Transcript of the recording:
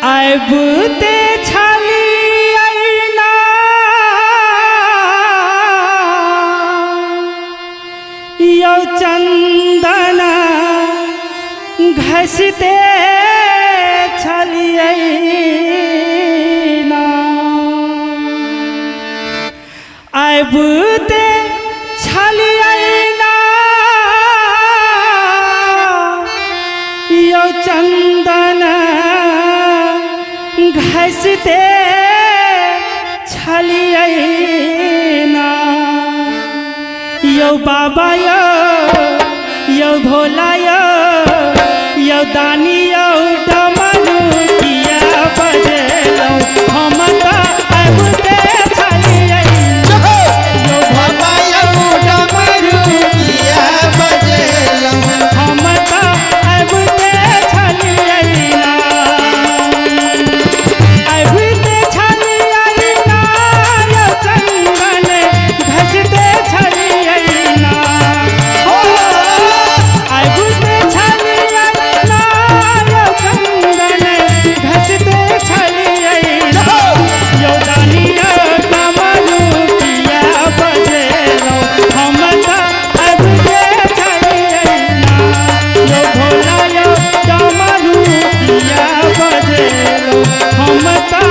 आबिते छलियै ना यौ चंदन घसते छलियै ना। आबिते छलियै ना यौ चंदन घसते छलियै ना। यौ बाबा यौ, यौ भोला यौ, यौ दानी यौ डमरू किया बजेलौं, हम तऽ आबिते छलियै। यौ बाबा यौ डमरू किया बजेलौं, हम तऽ आबिते छलियै ना। आबिते छलियै ना यौ चंदन घसते छलियै ना। हो आबिते छलियै ना यौ चंदन घसते छलियै ना। यौ दानी यौ डमरू किया बजेलौं, हम तऽ आबिते छलियै ना। यौ भोला यौ डमरू किया बजेलौं, हम तऽ